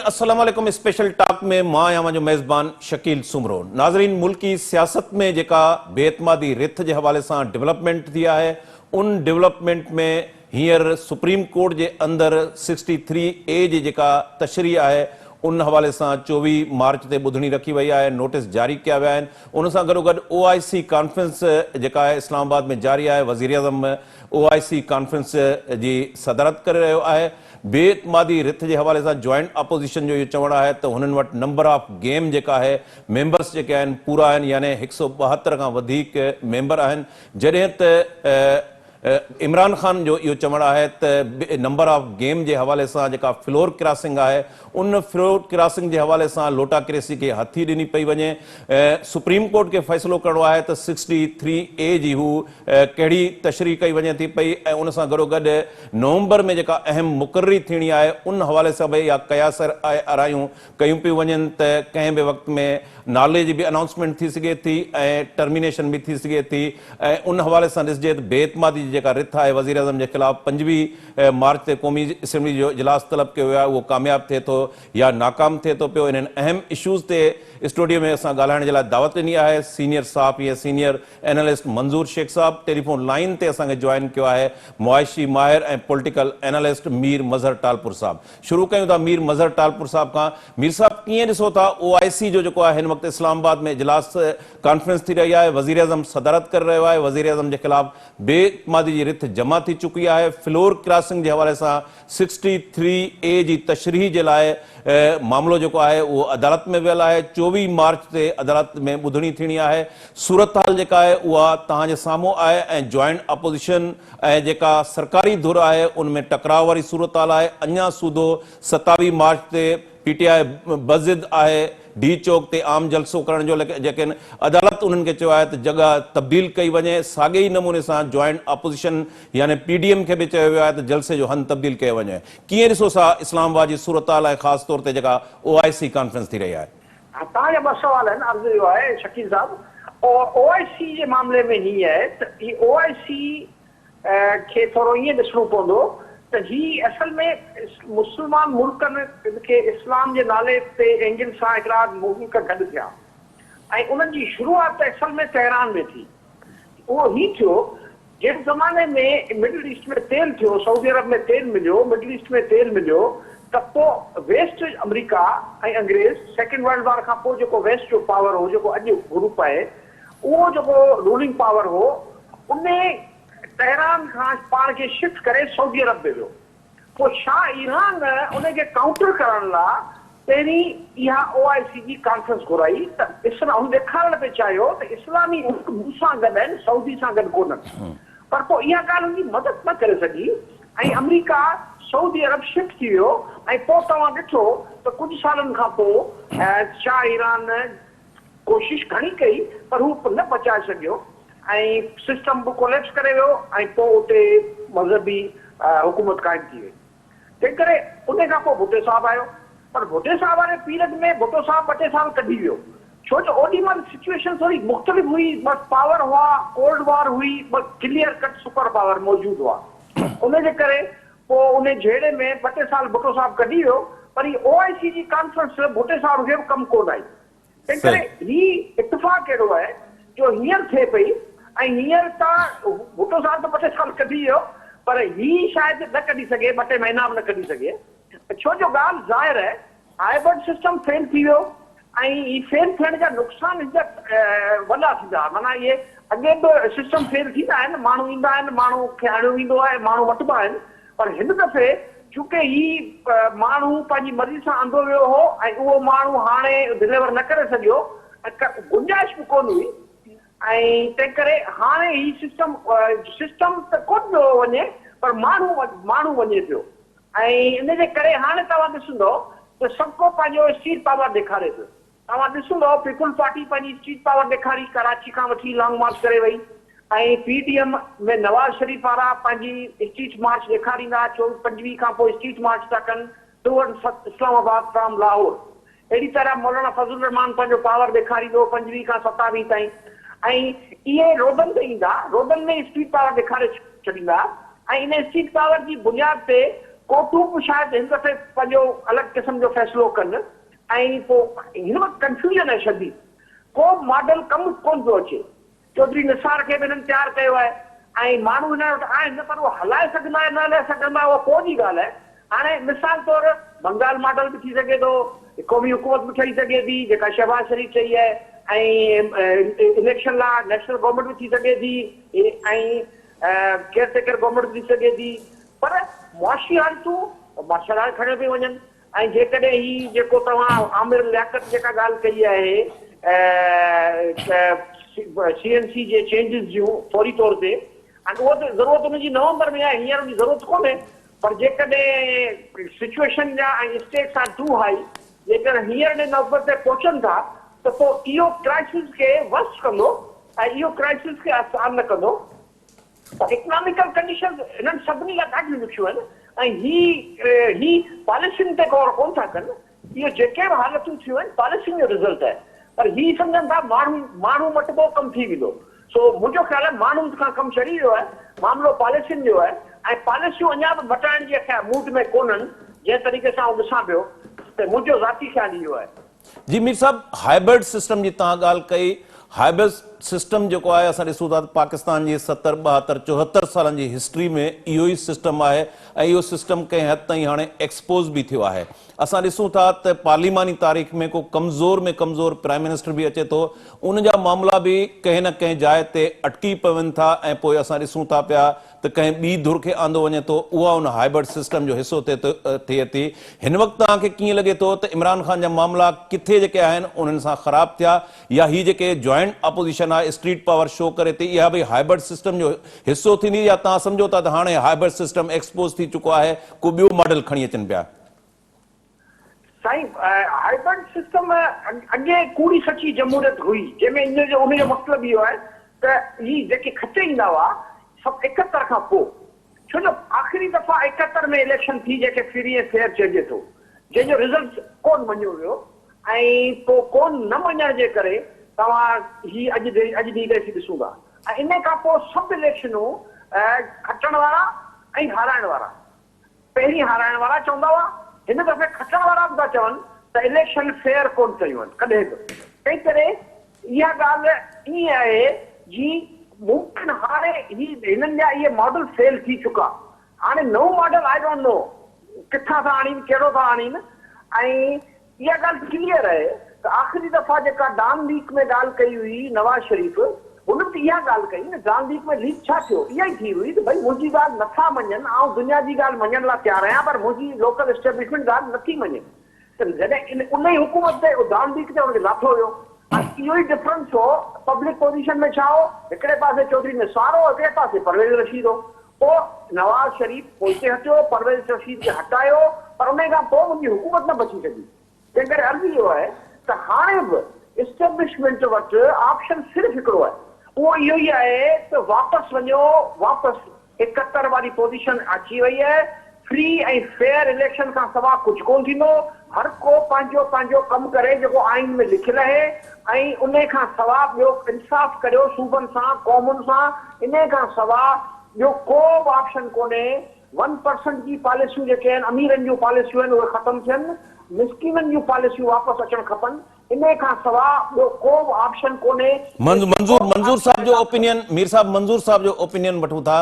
السلام عليڪم special talk ۾ مان آهيان اوهان جو ميزبان شڪيل سومرو. ناظرين ملڪي سياست ۾ جيڪا بي اعتمادي رٿ جي حوالي سان ڊولپمينٽ ٿي آهي ان ڊولپمينٽ ۾ هينئر سپريم ڪورٽ جي اندر سڪسٽي ٿري اي جي جيڪا تشريح آهي ان حوالي سان 24 مارچ تي ٻڌڻي رکي وئي آهي، نوٽيس جاري ڪيا ويا آهن، ان سان گڏوگڏ او آء سي ڪانفرنس جيڪا آهي اسلام آباد ۾ جاري آهي، وزيراعظم او آء سي ڪانفرنس جي صدارت ڪري رهيو آهي، بي اعتمادي رٿ جي حوالي سان جوائنٽ اپوزيشن جو اهو چوڻ آهي ته هنن وٽ نمبر آف گيم جيڪا آهي ميمبرس جيڪي آهن پورا آهن يعني 172 کان وڌيڪ ميمبر آهن جڏهن ته عمران خان جو اهو چوڻ آهي ته نمبر آف گيم جي حوالي سان جيڪا فلور ڪراسنگ آهي ان فلور ڪراسنگ جي حوالي سان لوٽا ڪريسي کي هٿي ڏني پئي وڃي. سپريم ڪورٽ کي فيصلو ڪرڻو آهي ته سڪسٽي ٿري اي جي هو ڪهڙي تشريح ڪئي وڃي ٿي پئي ۽ ان سان گڏوگڏ نومبر ۾ جيڪا اهم مقرري ٿيڻي آهي ان حوالي سان به اها قياس آرايون ڪيون پيون وڃن ته ڪنهن به وقت ۾ نالي جي به انائونسمينٽ ٿي سگهي ٿي ۽ ٽرمينيشن به ٿي سگهي ٿي ۽ ان حوالي سان ڏسجي ته بي اعتمادي جي جيڪا رٿ آهي وزيراعظم جي خلاف 25 مارچ تي قومي اسيمبلي جو اجلاس طلب ڪيو ويو آهي اهو ڪامياب ٿئي ٿو يا ناڪام ٿئي ٿو پيو انهن اهم اشوز تي اسٽوڊيو ۾ اسان ڳالهائڻ جي لاء دعوت ڏني آهي سينيئر صحافي ۽ سينيئر اينالسٽ منظور شيخ صاحب ٽيليفون لائين تي اسان کي جوائن ڪيو آهي معاشي ماهر ۽ پوليٽيڪل اينالسٽ مير مظهر ٽالپر صاحب شروع ڪيون ٿا مير مظهر ٽالپر صاحب کان. مير صاحب ڪيئن ڏسو ٿا او آء سي جو جيڪو آهي هن وقت اسلام آباد ۾ اجلاس ڪانفرنس ٿي رهي آهي وزيراعظم صدارت ڪري رهيو آهي وزيراعظم جي خلاف بي اعتمادي جي رٿ جمع ٿي چڪي آهي فلور ڪراسنگ جي حوالي سان سڪسٽي ٿري اي جي تشريح جي لاء معاملو جيڪو آهي اهو عدالت ۾ ويل آهي 24 مارچ تي عدالت ۾ ٻڌڻي ٿيڻي آهي صورتحال جيڪا آهي اها توهان جي سامهون آهي ۽ جوائنٽ اپوزيشن ۽ جيڪا سرڪاري ڌر آهي ان ۾ ٽڪراء واري صورتحال آهي، اڃا سوڌو 27 مارچ تي پي ٽي آء بضد آهي ڊي چوڪ تي عام جلسو ڪرڻ جو ليڪن عدالت انهن کي چيو آهي ته جڳهه تبديل ڪئي وڃي، ساڳئي ئي نموني سان جوائنٽ اپوزيشن يعني پي ڊي ايم کي به چيو ويو آهي ته جلسي جو هنڌ تبديل ڪيو وڃي. ڪيئن ڏسو سا اسلام آباد جي صورتحال ۽ خاص طور تي جيڪا او آء سي ڪانفرنس ٿي رهي آهي. توهان جا ٻه سوال آهن، عرض اهو آهي شڪيل صاحب او آء سي جي معاملي ۾ هيئن آهي ته هي او آء سي کي ٿورو ائين ڏسڻو پوندو ته هي اصل ۾ مسلمان ملڪن کي اسلام جي نالي تي اينگل سان هڪڙا ملڪ گڏ ٿيا ۽ انهن جي شروعات ته اصل ۾ تهران ۾ ٿي اهو هي ٿيو جنهن زماني ۾ مڊل ايسٽ ۾ تيل ٿيو، سعودي عرب ۾ تيل مليو، مڊل ايسٽ ۾ تيل مليو ته پوء ويسٽ آمريڪا ۽ انگريز سيڪنڊ ورلڊ وار کان پوء جيڪو ويسٽ جو پاور هو جيڪو اڄ گروپ آهي اهو جيڪو رولنگ پاور هو انهي تهران کان پاڻ کي شفٽ ڪري سعودي عرب ۾ ويو. پوء شاهه ايران ان کي ڪائونٽر ڪرڻ لا پهرين اها او آء سي جي ڪانفرنس گهرائي ته هن ڏيکارڻ پئي چاهيو ته اسلامي ملڪ مون سان گڏ آهن سعودي سان گڏ ڪونهن پر پوء اها ڳالهه هن جي مدد نه ڪري سگهي ۽ آمريڪا سعودي عرب شفٽ ٿي ويو ۽ پوء توهان ڏٺو ته ڪجهه سالن کان پوء شاهه ايران ڪوشش گهڻي ڪئي پر هو نه بچائي سگهيو ۽ سسٽم به ڪوليپس ڪري ويو ۽ پوء اتي مذهبي حڪومت قائم ٿي وئي. تنهن ڪري ان کان پوء ڀٽي صاحب آيو پر ڀٽي صاحب واري پيرڊ ۾ ڀٽو صاحب ٻه ٽي سال ڪڍي ويو ڇو جو اوڏي مهل سچوئيشن ٿوري مختلف هئي، ٻه پاور هئا، ڪولڊ وار هئي، ٻه ڪليئر ڪٽ سپر پاور موجود هئا ان جي ڪري پوء ان جهيڙي ۾ ٻه ٽي سال ڀٽو صاحب ڪڍي ويو پر هي او آء سي جي ڪانفرنس ڀٽي صاحب کي به ڪم ڪونه آئي. تنهن ڪري هي اتفاق اهڙو آهي جو هينئر ٿئي پئي ۽ هينئر ته ڀٽو صاحب ته ٻه ٽي سال ڪڍي ويو پر هي شايد نه ڪڍي سگهي، ٻه ٽي مهينا به نه ڪڍي سگهي ڇو جو ڳالهه ظاهر آهي هائبرڊ سسٽم فيل ٿي ويو ۽ هي فيل ٿيڻ جا نقصان هن جا وڏا ٿيندا معنيٰ اهي اڳي به سسٽم فيل ٿيندا آهن ماڻهو ايندا آهن ماڻهو کي آڻيو ويندو آهي ماڻهو وٺبا آهن پر هن دفعي چونڪه هي ماڻهو پنهنجي مرضي سان آندو ويو هو ۽ اهو ماڻهو هاڻي ڊليور نه ڪري سگهيو ۽ گنجائش به ڪونه هئي ۽ تنهن ڪري هاڻي هي سسٽم سسٽم ته ڪونه پيو وڃي پر ماڻهو ماڻهو وڃي پيو ۽ ان جي ڪري هاڻي توهان ڏسندو ته سڀ ڪو پنهنجو اسٽريٽ پاور ڏيکاري پيو. توهان ڏسندؤ پيپلز پارٽي پنهنجي اسٽريٽ پاور ڏيکاري ڪراچي کان وٺي لانگ مارچ ڪري وئي ۽ P D M ۾ Nawaz Sharif وارا پنهنجي اسٽريٽ مارچ ڏيکاريندا 24 25 کان پوء اسٽريٽ مارچ ٿا ڪن ٽوورڊ اسلام آباد فرام لاهور اهڙي طرح مولانا فضل الرحمان پنهنجو پاور ڏيکاريندو 25 کان 27 تائين ۽ اهي روڊن تي ايندا روڊن ۾ اسٽريٽ پاور ڏيکاري ڇڏيندا ۽ ان اسٽريٽ پاور جي بنياد تي. ڪورٽون به شايد هن دفعي پنهنجو الڳ قسم جو فيصلو ڪن ۽ پوء هن وقت ڪنفيوزن آهي شديد. ڪو به ماڊل ڪم ڪونه پيو اچي. چوڌري نثار کي به هنن تيار ڪيو آهي ۽ ماڻهو هنن وٽ آهن پر اهو هلائي سگهندا يا نه هلائي سگهندا اها پوء جي ڳالهه آهي. هاڻي مثال طور بنگال ماڊل به ٿي سگهي ٿو، قومي حڪومت به ٺهي سگهي ٿي جيڪا شهباز شريف چئي آهي ۽ اليڪشن لاء نيشنل گورنمينٽ به ٿي سگهي ٿي ۽ ڪيئر ٽيڪر گورنمينٽ به ٿي سگهي ٿي پر معاشي حالتون مارشل لا کڻيو پيون وڃن ۽ جيڪڏهن هي جيڪو توهان عامر لياقت جيڪا ڳالهه ڪئي آهي سي اين سي جي چينجز جون فوري طور تي ۽ اهو ته ضرورت ان جي نومبر ۾ آهي هينئر ان جي ضرورت ڪونهي پر جيڪڏهن سچوئيشن جا ۽ اسٽيڪس آر ٽو هائي جيڪڏهن هينئر ان نوبت تي پهچن ٿا ته پوء اهو ڪرائسز کي ورس ڪندو ۽ اهو ڪرائسز کي آسان نه ڪندو. پر اڪناميڪل ڪنڊيشنز هنن سڀني لاء ڏاڍيون ڏکيون آهن ۽ هي هي پاليسين تي غور ڪونه ٿا ڪن. اهو جيڪي به حالتون ٿيون آهن پاليسين جو رزلٽ آهي پر هي سمجهن ٿا ماڻهو ماڻهو مٽبو ڪم ٿي ويندو. سو منهنجو خيال آهي ماڻهن کان ڪم چڙهي ويو آهي، معاملو پاليسين جو آهي ۽ پاليسيون اڃا به مٽائڻ جي خيال موڊ ۾ ڪونهن جنهن طريقي سان آئون ڏسان پيو ته منهنجو ذاتي خيال اهو آهي. جي مير صاحب هائبرڊ سسٽم جي توهان ڳالهه ڪئي، هائبرڊ سسٽم جيڪو آهي اسان ڏسون ٿا ته پاڪستان جي ستر، 72، 74 سالن جي هسٽري ۾ اهو ئي سسٽم آهي ۽ اهو سسٽم ڪنهن حد تائين هاڻي ايڪسپوز به ٿيو آهي. اسان ڏسون ٿا ته پارليماني تاريخ ۾ ڪو ڪمزور ۾ ڪمزور پرائم منسٽر به اچي ٿو ان جا معاملا به ڪنهن نه ڪنهن جاء تي اٽڪي پون ٿا ۽ پوء اسان ڏسون ٿا پيا ته ڪنهن ٻي ڌر کي آندو وڃي ٿو اها ان هائبرڊ سسٽم جو حصو ٿئي ٿي. هن وقت توهان کي ڪيئن لڳي ٿو ته عمران خان جا معاملا ڪٿي جيڪي آهن انهن سان خراب ٿيا يا هي جيڪي جوائنٽ اپوزيشن آهي اسٽريٽ پاور شو ڪري ٿي اها به هائبرڊ سسٽم جو حصو ٿيندي يا توهان سمجهو ٿا ته هاڻي هائبرڊ سسٽم ايڪسپوز ٿي چڪو آهي ڪو ٻيو ماڊل کڻي اچن پيا؟ سائين هائبرڊ سسٽم اڳي ڪوڙي سچي جمهوريت هئي جنهن ۾ ان جو ان جو مطلب اهو آهي ته هي جيڪي کٽي ايندا هئا سڀ 71 کان پوء ڇو جو آخري دفعا 71 ۾ اليڪشن ٿي جنهن کي فري ۽ فيئر چئجي ٿو جنهن جو رزلٽ ڪون مڃيو ويو ۽ پوء ڪون نه مڃڻ جي ڪري توهان هي اڄ اڄ ڏينهن تائين اسين ڏسون ٿا ۽ ان کان پوء سڀ اليڪشنون کٽڻ وارا ۽ هارائڻ وارا پهرين هارائڻ وارا چوندا هئا، هن دفعي کٽڻ وارا به ٿا چون ته اليڪشن فيئر ڪونه ڪيون آهن ڪڏهن به. تنهن ڪري اها ڳالهه ائين آهي جي ممڪن هاڻي هي هنن جا اهي ماڊل فيل ٿي چڪا هاڻي نئون ماڊل I don't know ڪٿان ٿا آڻين ڪهڙو ٿا آڻين ۽ اها ڳالهه ڪليئر آهي ته آخري دفعا جيڪا ڊان ليڪ ۾ ڳالهه ڪئي هئي نواز شريف هن به ته اها ڳالهه ڪئي نه ڊان ليڪ ۾ ليڪ ڇا ٿيو اها ئي ٿي هئي ته ڀئي منهنجي ڳالهه نٿا مڃن آئون دنيا جي ڳالهه مڃڻ لاء تيار آهيان پر منهنجي لوڪل اسٽيبلشمينٽ ڳالهه نٿي مڃي ته جڏهن ان ئي حڪومت تي ڊان ليڪ تي ان کي لاٿو ويو هاڻي اهو ئي ڊفرنس هو پبلڪ پوزيشن ۾ ڇا هو هڪڙي پاسي چوڌري نثار هو هڪڙي پاسي پرويز رشيد هو پوء نواز شريف پوئتي هٽيو، پرويز رشيد کي هٽايو، پر انهي کان پوء منهنجي حڪومت نه بچي سگهي. تنهن ڪري عرض اهو آهي ته هاڻي به اسٽيبلشمينٽ وٽ آپشن صرف هڪڙو آهي، اهو اهو ئي آهي ته واپس وڃو، واپس 71 واري پوزيشن اچي وئي آهي، فري ۽ فيئر اليڪشن کان سوا ڪجهه ڪونه ٿيندو، هر ڪو پنهنجو پنهنجو ڪم ڪري جيڪو آئين ۾ لکيل اهي ۽ انهي کان سوا ٻيو انصاف ڪريو صوبن سان قومن سان انهي کان سوا ٻيو ڪو به آپشن ڪونهي، ون پرسنٽ جي پاليسيون جيڪي آهن اميرن جون پاليسيون آهن اهي ختم ٿين، مسڪينن جون پاليسيون واپس اچڻ کپن، انهي کان سوا ٻيو ڪو به آپشن ڪونهي. منظور منظور صاحب جو اوپينين مير صاحب منظور صاحب جو اوپينين وٺون ٿا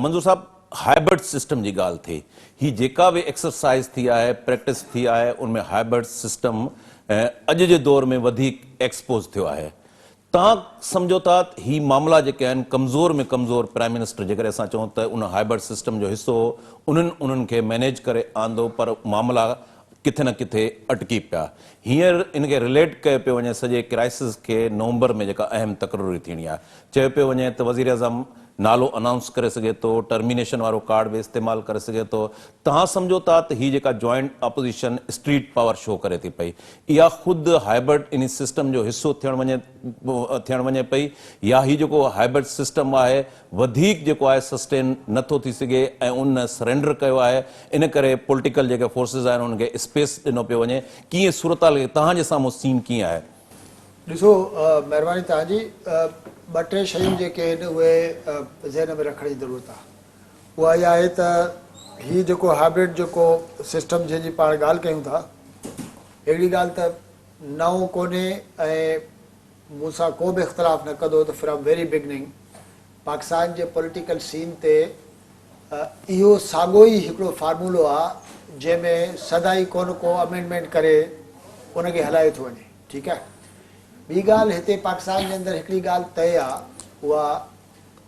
منظور صاحب. هائبرڊ سسٽم جي ڳالهه ٿئي، هي جيڪا به ايڪسرسائيز ٿي آهي، پريڪٽس ٿي آهي، ان ۾ هائبرڊ سسٽم اڄ جي دور ۾ وڌيڪ ايڪسپوز ٿيو آهي. توهان سمجهو ٿا ته هي معاملا جيڪي آهن ڪمزور ۾ ڪمزور پرائم منسٽر جيڪڏهن اسان چئون ته ان هائبرڊ سسٽم جو حصو هو، انهن انهن کي مئنيج ڪري آندو پر معاملا ڪٿي نه ڪٿي اٽڪي پيا. هينئر ان کي رليٽ ڪيو پيو وڃي سڄي ڪرائسس کي نومبر ۾ جيڪا اهم تقرري ٿيڻي آهي. چيو پيو وڃي ته وزيراعظم نالو انائونس ڪري سگهي ٿو، ٽرمينيشن وارو ڪارڊ به استعمال ڪري سگهي ٿو. توهان سمجهو ٿا ته هي جيڪا joint opposition street power show ڪري ٿي پئي اها خود هائبرڊ انهي سسٽم جو حصو ٿيڻ وڃي ٿيڻ وڃي پئي يا هي جيڪو هائبرڊ سسٽم آهي وڌيڪ جيڪو آهي سسٽين نه ٿو ٿي سگهي ۽ ان سرينڊر ڪيو آهي ان ڪري پوليٽيڪل جيڪي فورسز آهن انهن کي اسپيس ڏنو پيو وڃي ڪيئن صورتحال توهان جي سامهون سين ڪيئن آهي؟ ڏسو مهرباني توهان جي ٻه ٽي شيون جيڪي آهن اهي ذهن ۾ رکڻ جي ضرورت آهي اها اها آهي ته هي جيڪو هائبرڊ جيڪو سسٽم جنهن جي پاڻ ڳالهه ڪيون ٿا، اهڙي ڳالهه ته نئون ڪونهي ۽ مون سان ڪو به اختلاف نه ڪندو ته فرام ويري بگننگ پاڪستان جي پوليٽيڪل سين تي اهو ساڳو ئي هڪڙو فارمولو آ جنهن ۾ سدائين ڪو نه ڪو امينڊمينٽ ڪري ان کي هلايو ٿو وڃي ٺيڪ آهي ٻي ڳالهه هتي پاڪستان جي اندر هڪڙي ڳالهه طئي آ اها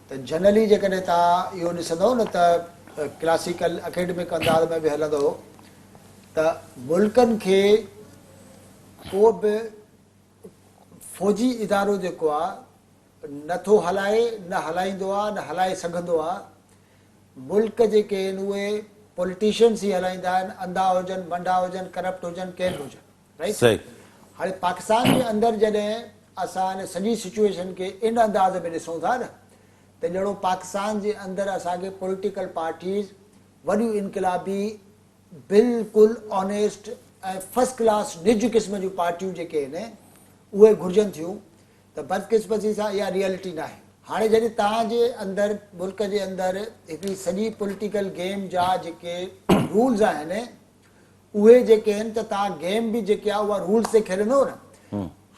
ته جنرلي جيڪڏهن توهان اهو ڏسندؤ نه ته ڪلاسيڪل اڪيڊمڪ انداز ۾ به هلندؤ ته ملڪن کي ڪو به فوجي ادارو جيڪو آ نه ٿو هلائي نه هلائيندو آ نه هلائي سگهندو آ. ملڪ جيڪي آهن اهي پوليٽيشنس ئي هلائيندا آهن انڌا هجن منڍا هجن ڪرپٽ هجن ڪير به هجن رائيٽ هاڻي پاڪستان جي اندر جڏهن اسان ان سڄي سچوئيشن کي ان انداز ۾ ڏسون ٿا نه ته ڄڻو پاڪستان جي اندر اسان کي پوليٽيڪل پارٽيز وڏيون انقلابي بلڪل آنيسٽ ۽ فرسٽ ڪلاس نج قسم جون پارٽيون جيڪي آهن اهي گهرجن ٿيون ته بدقسمتي سان اها ريئلٽي ناهي. هاڻي جڏهن توهان جي اندر ملڪ جي اندر هڪڙي سڄي پوليٽيڪل گيم جا جيڪي رولز آهن اهي جيڪي آهن ته توهان گيم به جيڪي آهي اها رولز تي کيڏندو نه.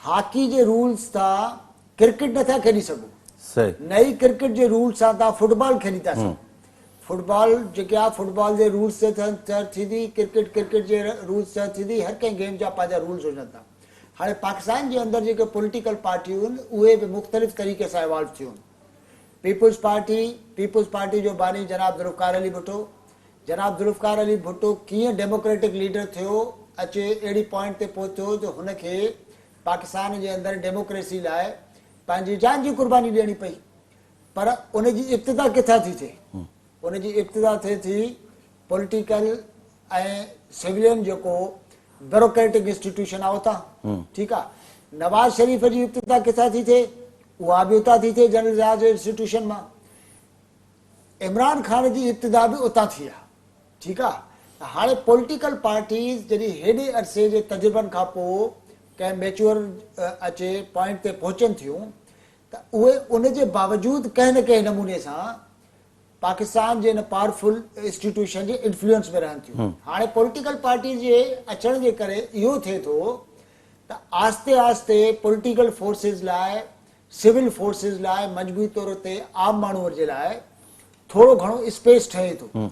هاڪي جي رولز تان ڪرڪيٽ نٿا کيڏي سگهو نه ئي ڪرڪيٽ جي رولز سان توهان فٽبال کيڏي ٿا سگهو. فٽبال جيڪي آهي فٽبال جي رولز تي ٿيندي، ڪرڪيٽ ڪرڪيٽ جي رولز تي ٿيندي، هر ڪنهن گيم جا پنهنجا رولز هجن ٿا. هاڻي پاڪستان جي اندر جيڪي پوليٽيڪل پارٽيون آهن اهي به مختلف طريقي سان ايوالو ٿيون آهن. پيپلز پارٽي، پيپلز پارٽي جو باني جناب ذوالفقار علي ڀٽو، جناب ذوالفقار علي ڀٽو ڪيئن ڊيموڪريٽڪ ليڊر ٿيو اچي اهڙي پوائنٽ تي پهتو جو هن کي پاڪستان جي اندر ڊيموڪريسي لاء پنهنجي جان جي قرباني ڏيڻي پئي پر ان جي ابتدا ڪٿان ٿي ٿئي؟ ان جي ابتدا ٿئي ٿي پوليٽيڪل ۽ سولين جيڪو بيوروڪريٽڪ انسٽيٽيوشن آهي اتان ٺيڪ آهي. نواز شريف جي ابتدا ڪٿان ٿي ٿئي؟ اها به اتان ٿي ٿئي جنرل ضياء جي انسٽيٽيوشن مان. عمران خان جي ابتدا به اتان ٿي آهي ٺيڪ آهي ته هاڻي پوليٽيڪل پارٽيز جڏهن هيڏي عرصي جي تجربن کان پوء ڪنهن ميچوئر اچي پوائنٽ تي پهچن ٿيون ته اهي ان جي باوجود ڪنهن نه ڪنهن نموني سان پاڪستان جي ان پاورفل انسٽيٽيوشن جي انفلوئنس ۾ رهن ٿيون. هاڻي پوليٽيڪل پارٽيز جي اچڻ جي ڪري اهو ٿئي ٿو ته آهستي آهستي پوليٽيڪل فورسز لاء سول فورسز لاء مجموعي طور تي عام ماڻهو جي لاء ٿورو گهڻو اسپيس ٺهي ٿو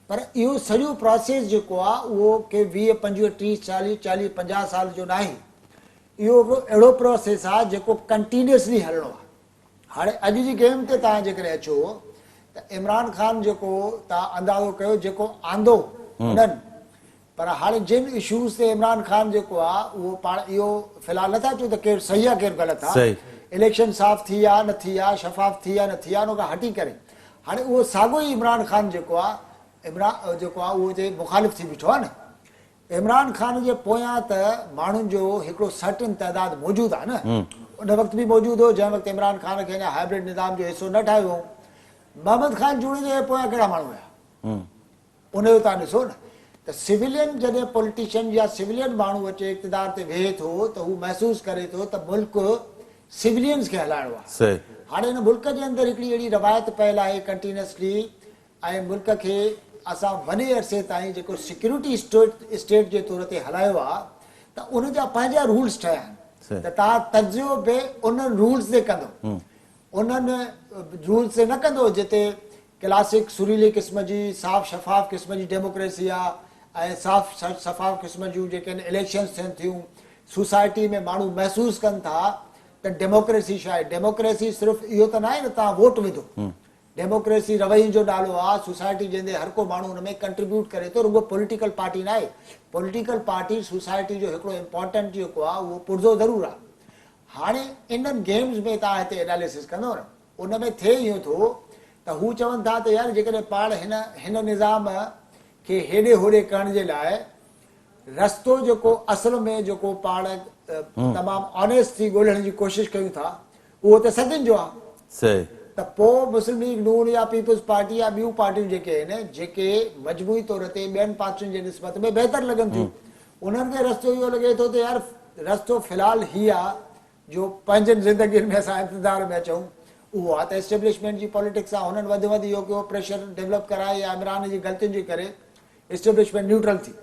پر اهو سڄو پراسيس جيڪو آهي اهو ڪي 20 25 30 40 40 50 سال جو ناهي اهو هڪڙو اهڙو پراسيس آهي جيڪو ڪنٽينيوسلي هلڻو آهي. هاڻي اڄ جي گيم تي توهان جيڪڏهن اچو ته عمران خان جيڪو توهان اندازو ڪيو جيڪو آندو انهن پر هاڻي جن اشوز تي عمران خان جيڪو آهي اهو پاڻ اهو في الحال نٿا چئون ته ڪير صحيح آهي ڪير غلط آهي اليڪشن صاف ٿي آهي نه ٿي آهي شفاف ٿي آهي نه ٿي آهي ان کان هٽي ڪري هاڻي اهو ساڳو ئي عمران خان جيڪو آهي عمران جيڪو آهي اهو جي مخالف ٿي بيٺو آهي نه عمران خان جي پويان ته ماڻهن جو هڪڙو سرٽن تعداد موجود آهي نه ان وقت به موجود هو جنهن وقت عمران خان کي اڃا هائبرڊ نظام جو حصو نه ٺاهيو هو محمد خان جوڻيجو جي پويان ڪهڙا ماڻهو هيا ان جو تان ڏسو نه ته سويلين جڏهن پوليٽيشن يا سويلين ماڻهو اچي اقتدار تي ويهي ٿو ته هو محسوس ڪري ٿو ته ملڪ سويلينز کي هلائڻو آهي هاڻي هن ملڪ جي اندر هڪڙي اهڙي روايت پيل آهي ڪنٽينيوسلي ۽ ملڪ کي اسان وڏي عرصي تائين جيڪو سيڪيورٽي اسٽيٽ جي طور تي هلايو آهي ته ان جا پنهنجا رولز ٺهيا آهن ته توهان تجزيو به انهن رولز تي ڪندو انهن رولز تي نه ڪندو جتي ڪلاسڪ سريلي قسم جي صاف شفاف قسم جي ڊيموڪريسي آهي ۽ صاف شفاف قسم جون جيڪي آهن اليڪشنز ٿين ٿيون سوسائٽي ۾ ماڻهو محسوس ڪن ٿا ته ڊيموڪريسي ڇا آهي ڊيموڪريسي صرف اهو ته ناهي نه توهان ووٽ وڌو ڊيموڪريسي روين جو نالو آ، سوسائٽي جنهن تي هر ڪو ماڻهو ان ۾ ڪنٽريبيوٽ ڪري ٿو، رڳو پوليٽيڪل پارٽي ناهي، پوليٽيڪل پارٽي سوسائٽي جو هڪڙو امپارٽنٽ جيڪو آ اهو پرزو ضرور آ. هاڻي انهن گيمز ۾ توهان هتي اناليسس ڪندو نه ان ۾ ٿئي ايئن ٿو ته هو چون ٿا ته يار جيڪڏهن پاڻ هن هن نظام کي هيڏي هوڏي ڪرڻ جي لاء رستو جيڪو اصل ۾ جيڪو پاڻ تمام آنيسٽ ٿي ڳولڻ جي ڪوشش ڪيون ٿا اهو ته صدين جو آهي. صحيح. ته پوء مسلم ليگ نون يا پيپلز پارٽي يا ٻيون پارٽيون جيڪي آهن جيڪي مجموعي طور تي ٻين پارٽين جي نسبت ۾ بهتر لڳن ٿيون انهن کي رستو اهو لڳي ٿو ته يار رستو في الحال هي آهي جو پنهنجين زندگين ۾ اسان اقتدار ۾ اچون اهو آهي ته اسٽيبلشمينٽ جي پاليٽڪس آهي هنن وڌ وڌ اهو ڪيو پريشر ڊولپ ڪرائي يا عمران جي غلطين جي ڪري اسٽيبلشمينٽ نيوٽرل ٿي.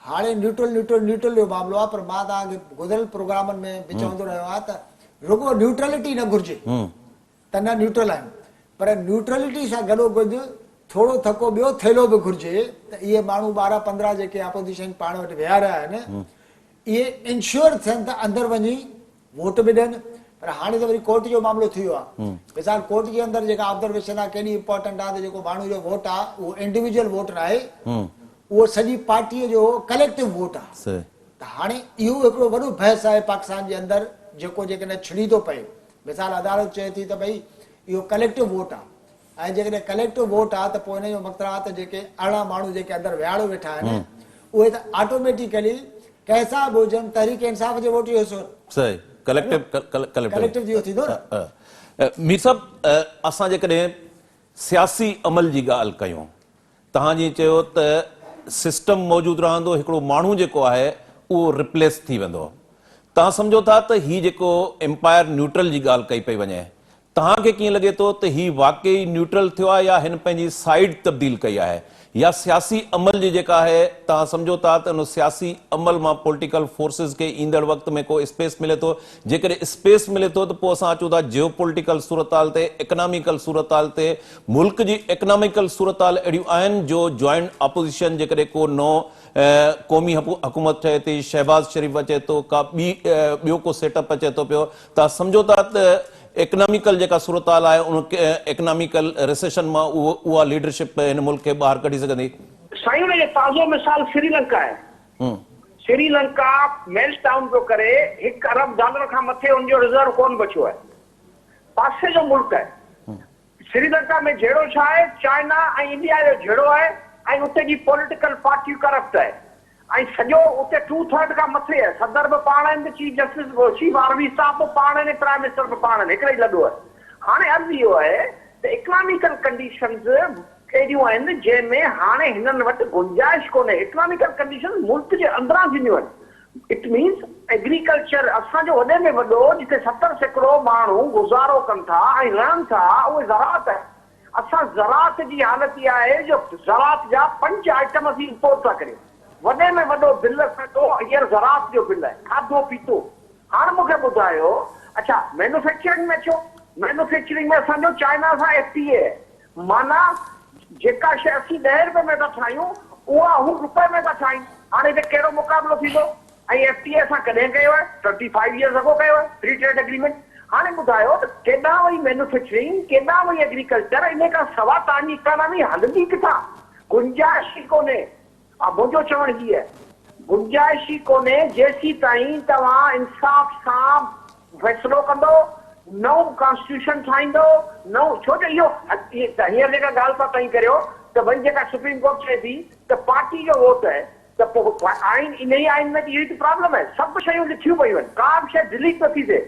هاڻي نيوٽرل نيوٽرل نيوٽرل جو معاملو آهي پر مان توهان کي گذريل پروگرامن ۾ به چوندو رهيو آهيان ته رڳو نيوٽرلٽي نه گهرجي ته نه نيوٽرل آهيون پر نيوٽرلٽي سان گڏوگڏ ٿورو ٿڪو ٻيو ٿيلهو به گهرجي ته اهي ماڻهو 12 15 جيڪي اپوزيشن پاڻ وٽ ويهاريا آهن اهي انشور ٿين ته اندر وڃي ووٽ به ڏين پر هاڻي ته وري ڪورٽ جو معاملو ٿي ويو آهي مثال ڪورٽ جي اندر جيڪا آبزرويشن آهي ڪيڏي امپارٽنٽ آهي ته جيڪو ماڻهو جو ووٽ آهي اهو انڊيويجوئل ووٽ ناهي اهو سڄي پارٽي جو ڪليڪٽو ووٽ آهي ته هاڻي اهو هڪڙو وڏو بحث آهي پاڪستان جي اندر جيڪو جيڪڏهن ڇڙي ٿو پئي مثال عدالت چئي ٿي ته ڀئي اهو ڪليڪٽو ووٽ آهي ۽ جيڪڏهن ڪليڪٽو ووٽ آ ته پوء ان جو مقصد آ ته جيڪي 18 ماڻهو جيڪي اندر ويهاڙو ويٺا آهن اهي ته آٽوميٽيڪلي ڪنهن سان به هجن تحريڪ انصاف جي ووٽ جو حصو آهن. صحيح ڪليڪٽو ڪليڪٽو اهو ٿيندو نه. مير صاحب اسان جيڪڏهن سياسي عمل جي ڳالهه ڪيون توهان جيئن چيو ته سسٽم موجود رهندو هڪڙو ماڻهو جيڪو آهي اهو ريپليس ٿي ويندو توهان سمجهو ٿا ته هي جيڪو امپائر نيوٽرل جي ڳالهه ڪئي پئي وڃي توهان کي ڪيئن لڳي ٿو ته هي واقعي نيوٽرل ٿيو آهي يا هن پنهنجي سائيڊ تبديل ڪئي آهي يا سياسي عمل جي جيڪا آهي توهان سمجهو ٿا ته ان سياسي عمل مان پوليٽيڪل فورسز کي ايندڙ وقت ۾ ڪو اسپيس ملي ٿو جيڪڏهن اسپيس ملي ٿو ته پوء اسان اچون ٿا جيو پوليٽيڪل صورتحال تي اڪناميڪل صورتحال تي ملڪ جي اڪناميڪل صورتحال اهڙيون آهن جو جوائنٽ اپوزيشن جيڪڏهن ڪو نئون قومي حڪومت ٺهي ٿي شهباز شريف اچي ٿو ڪا ٻي ٻيو ڪو سيٽ اپ اچي ٿو پيو توهان سمجهو ٿا ته اڪناميڪل جيڪا صورتحال آهي ان اڪناميڪل ريسيشن مان اها ليڊرشپ هن ملڪ کي ٻاهر ڪڍي سگهندي؟ سائين ان جو تازو مثال سري لنڪا آهي. سري لنڪا ميلٽ ڊائون پيو ڪري، هڪ ارب ڊالر کان مٿي ان جو رزرو ڪونه بچيو آهي. پاسي جو ملڪ آهي. سري لنڪا ۾ جهيڙو ڇا آهي؟ چائنا ۽ انڊيا جو جهيڙو آهي ۽ اتي جي پوليٽيڪل پارٽيون ڪرپٽ آهي. ۽ سڄو اتي ٽو ٿرڊ کان مٿي آهي، صدر به پاڻ آهن ته چيف جسٽس به، چيف آرمي اسٽاف به پاڻ آهن ۽ پرائم منسٽر به پاڻ آهن، هڪڙي ئي لڏو آهي. هاڻي عرض اهو آهي ته اڪناميڪل ڪنڊيشنز اهڙيون آهن جنهن ۾ هاڻي هنن وٽ گنجائش ڪونهي، اڪناميڪل ڪنڊيشنز ملڪ جي اندران ٿينديون آهن، it means agriculture اسان جو وڏي ۾ وڏو جتي 70% ماڻهو گذارو ڪن ٿا ۽ رهن ٿا اهي زراعت آهي. اسان زراعت جي حالت اها آهي جو زراعت جا پنج آئٽم اسين امپورٽ ٿا ڪريون. وڏي ۾ وڏو بل اسان جو هينئر زراعت جو بل آهي، کاڌو پيتو. هاڻ مون کي ٻڌايو، اڇا مينوفيڪچرنگ ۾ اچو، مينوفيڪچرنگ ۾ اسان جو چائنا سان ايف ٽي اي آهي، معنيٰ جيڪا شيء اسين ڏهين رپئي ۾ ٿا ٺاهيون اها هو رپئي ۾ ٿا ٺاهين. هاڻ هتي ڪهڙو مقابلو ٿيندو؟ ۽ ايف ٽي اي اسان ڪڏهن ڪيو آهي؟ ٽوئنٽي فائيو ايئرز اڳو ڪيو آهي فري ٽريڊ اگريمينٽ. هاڻي ٻڌايو ته ڪيڏانهن وئي مينوفيڪچرنگ، ڪيڏانهن وئي ايگريڪلچر، انهي کان سوا توهان جي اڪانامي هلندي ڪٿان؟ گنجائش ئي ڪونهي. منهنجو چوڻ هي آهي گنجائش ئي ڪونهي جيسيتائين توهان انصاف سان فيصلو ڪندو، نئون ڪانسٽيٽيوشن ٺاهيندو، نئون ڇو جو اهو هينئر جيڪا ڳالهه ٿا توهين ڪريو ته ڀئي جيڪا سپريم ڪورٽ چئي ٿي ته پارٽي جو ووٽ آهي ته پوء آئين انهيء آئين ۾ ته اهو ئي ته پرابلم آهي سڀ شيون لکيون پيون آهن ڪا به شيء ڊليٽ نٿي ٿئي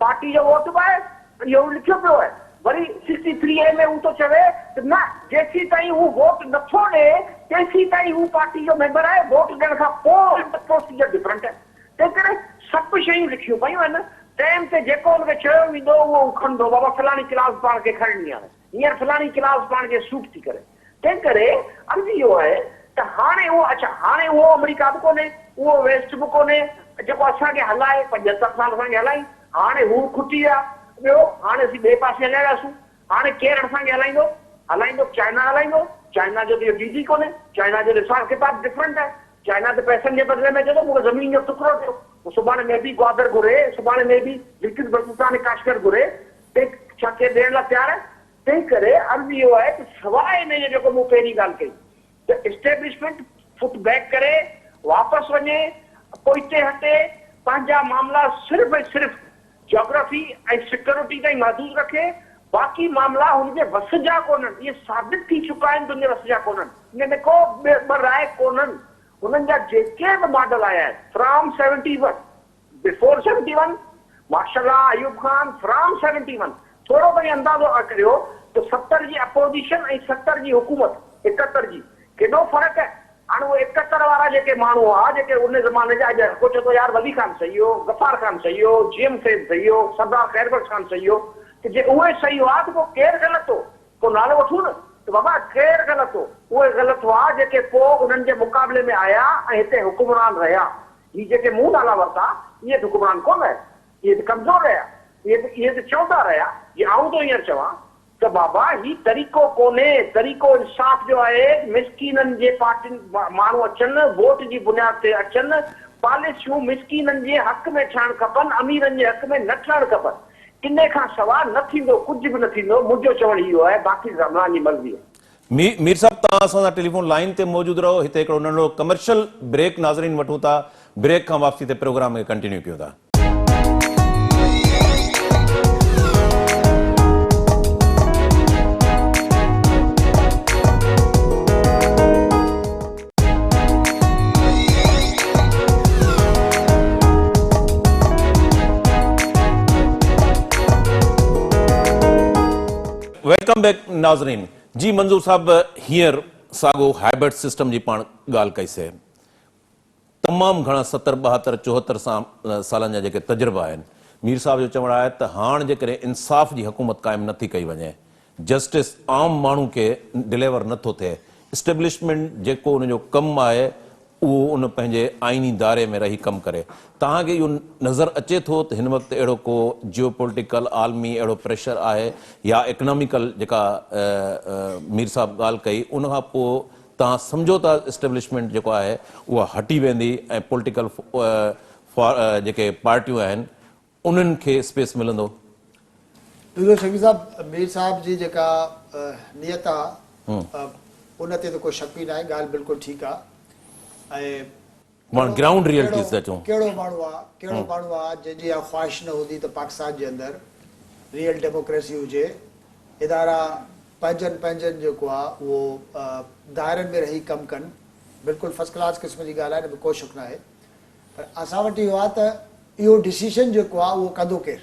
پارٽي جو ووٽ به آهي اهو به لکيو پيو آهي وري سڪسٽي ٿري اي ۾ هو ٿو چوي ته نه جيسيتائين هو ووٽ نٿو ڏي تيسيتائين هو پارٽي جو ميمبر آهي ووٽ ڏيڻ کان پوء پروسيجر ڊفرنٽ آهي تنهن ڪري سڀ شيون لکيون پيون آهن ٽائيم تي جيڪو ان کي چيو ويندو اهو هو کڻندو بابا فلاڻي ڪلاس پاڻ کي کڻڻي آهي هينئر فلاڻي ڪلاس پاڻ کي سوٽ ٿي ڪري. تنهن ڪري عرض اهو آهي ته هاڻي اهو اڇا هاڻي اهو آمريڪا به ڪونهي، اهو ويسٽ به ڪونهي جيڪو اسان کي هلائي، 75 سال اسان کي هلائين، هاڻي هو کٽي ويا، ٻيو هاڻي اسين ٻئي پاسي هليا وياسون، هاڻي ڪير اسان کي هلائيندو؟ هلائيندو چائنا هلائيندو، چائنا جو ته اهو ڊيل ئي ڪونهي، چائنا جو ته حساب ڪتاب ڊفرنٽ آهي، چائنا ته پئسن جي بدلي ۾ چئي ٿو مون کي زمين جو ٽڪرو ڏيو، هو سڀاڻي مي بي گوادر گهري، سڀاڻي مي بي گلگت بلتستان ۽ ڪاشغر گهري، تنهن ڇا ڪير ڏيڻ لاء تيار آهي؟ تنهن ڪري عرض اهو آهي ته سواء انهيء جي جيڪو مون پهرين ڳالهه ڪئي ته اسٽيبلشمينٽ فٽ بيڪ ڪري، واپس وڃي، پوئتي هٽي، پنهنجا معاملا صرف ۽ صرف جاگرافي ۽ سيڪيورٽي تائين محدود رکي، باقي معاملا هن جي وس جا ڪونهن، اهي ثابت ٿي چڪا آهن ته هن جي وس جا ڪونهن، ان ۾ ڪو ٻه راء ڪونهن، هنن جا جيڪي به ماڊل آيا آهن from 71. Before 71، martial law, Ayub Khan, from 71، ٿورو کڻي اندازو ڪريو ته 70 جي اپوزيشن ۽ 70 جي حڪومت، 71 جي، ڪيڏو فرق آهي. هاڻي اهي 71 وارا جيڪي ماڻهو هئا، جيڪي ان زماني جا، اڄ هر ڪو چوي ٿو يار ولي خان صحيح هو، غفار خان صحيح هو، جي ايم سيد صحيح هو، سردار خير بخش خان صحيح هو. ته جي اهي صحيح هئا ته پوء ڪير غلط هو؟ ڪو نالو وٺون نه ته بابا ڪير غلط هو؟ اهي غلط هئا جيڪي پوء انهن جي مقابلي ۾ آيا ۽ هتي حڪمران رهيا. هي جيڪي مون نالا ورتا اهي ته حڪمران ڪونه رهيا. اهي ته ڪمزور رهيا. اهي ته اهي ته چوندا رهيا. جي آئون ٿو هينئر چوان ته بابا هي طريقو ڪونهي، طريقو انصاف جو آهي، مسڪينن جي پارٽين ماڻهو اچن، ووٽ جي بنياد تي اچن، پاليسيون مسڪينن جي حق ۾ ٺهڻ کپن، اميرن جي حق ۾ نه ٺهڻ کپن، انهي کان سوا نه ٿيندو، ڪجهه به نه ٿيندو، منهنجو چوڻ اهو آهي، باقي رمضان جي مرضي آهي. مير صاحب توهان اسان سان ٽيليفون لائين تي موجود رهو، هتي هڪڙو ننڍڙو ڪمرشل بريڪ ناظرين وٺون ٿا، بريڪ کان واپسي تي پروگرام کي ڪنٽينيو ڪيون ٿا. Welcome back ناظرين جي منظور صاحب هينئر ساڳو هائبرڊ سسٽم جي پاڻ ڳالهه ڪئي سي تمام گهڻا ستر ٻاهتر چوهتر سالن جا جيڪي تجربا آهن مير صاحب جو چوڻ آهي ته هاڻ جيڪڏهن انصاف جي حڪومت قائم نه ٿي ڪئي وڃي جسٽس عام ماڻهو کي ڊليور نه ٿو ٿئي اسٽيبلشمينٽ جيڪو ان جو ڪم آهي اهو ان پنهنجي آئيني دائري ۾ رهي ڪم ڪري توهان کي اهو نظر اچي ٿو ته هن وقت اهڙو ڪو جيو پوليٽيڪل عالمي اهڙو پريشر آهي يا اڪناميڪل جيڪا مير صاحب ڳالهه ڪئي ان کان پوء توهان سمجهو ٿا اسٽيبلشمينٽ جيڪو آهي اها هٽي ويندي ۽ پوليٽيڪل جيڪي پارٽيون آهن انهن کي اسپيس ملندو؟ ڏسو شفيع صاحب مير صاحب جي جيڪا نيت آ ان تي ته ڪو شڪ ئي ناهي ڳالهه بلڪل ٺيڪ آ ۽ پاڻ گرائونڊ ريئلٽيز تي اچون. ڪهڙو ماڻهو آ ڪهڙو ماڻهو آ جنهن جي اها خواهش نه هوندي ته پاڪستان جي اندر ريئل ڊيموڪريسي هجي ادارا پنهنجن پنهنجن جيڪو آ اهو دائرن ۾ رهي ڪم ڪن بلڪل فرسٽ ڪلاس قسم جي ڳالهه آهي ان ۾ ڪو شڪ ناهي پر اسان وٽ اهو آ ته اهو ڊسيشن جيڪو آ اهو ڪندو ڪير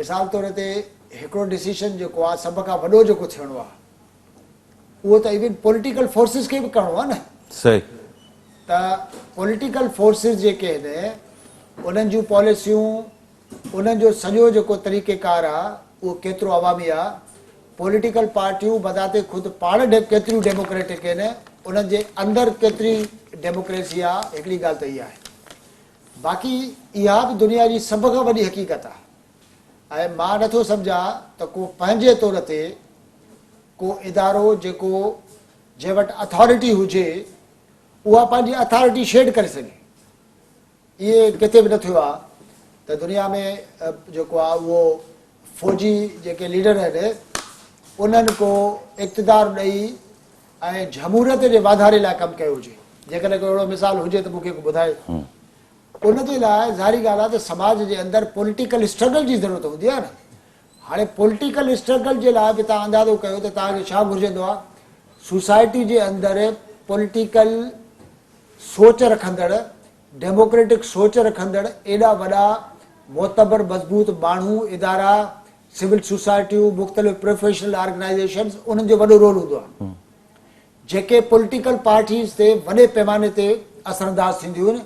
مثال طور تي هڪڙو ڊسيشن جيڪو آ سڀ کان وڏو جيڪو ٿيڻو آ اهو ته ايون پوليٽيڪل فورسز کي به ڪرڻو آ نه صحيح ته پوليٽيڪل فورسز جيڪي آهن انهن جون پاليسيون انهن جو سڄو جيڪو طريقه ڪار آ اهو ڪيترو عوامي آ، پوليٽيڪل پارٽيون بذات خود پاڻ ڪيتريون ڊيموڪريٽڪ آهن، انهن جي اندر ڪيتري ڊيموڪريسي آ، هڪڙي ڳالهه ته اها آهي. باقي اها به دنيا جي سڀ کان وڏي حقيقت آ ۽ مان نٿو سمجهان ته ڪو پنهنجي طور تي ڪو ادارو جيڪو جنهن وٽ اٿارٽي هجي اها پنهنجي اٿارٽي شيڊ ڪري سگهي. ائين ڪٿي به نه ٿيو آهي ته دنيا ۾ جيڪو آهي اهو فوجي جيڪي ليڊر آهن انهن ڪو اقتدار ڏئي ۽ جمهوريت جي واڌاري لاء ڪم ڪيو هجي. جيڪڏهن ڪو اهڙو مثال هجي ته مون کي ڪو ٻڌائي. ان جي لاء ظاهري ڳالهه آهي ته سماج جي اندر پوليٽيڪل اسٽرگل جي ضرورت هوندي آهي نه. هاڻي پوليٽيڪل اسٽرگل جي لاء به توهان اندازو ڪيو ته توهان کي ڇا گهرجندو آهي. سوسائٽي جي اندر پوليٽيڪل سوچ رکندڙ ڊيموڪريٽڪ سوچ رکندڙ ايڏا وڏا معتبر مضبوط ماڻهو، ادارا، سول سوسائٽيون، مختلف پروفيشنل آرگنائيزيشنز انهن جو وڏو رول هوندو آهي جيڪي پوليٽيڪل پارٽيز تي وڏي پيماني تي اثرانداز ٿينديون آهن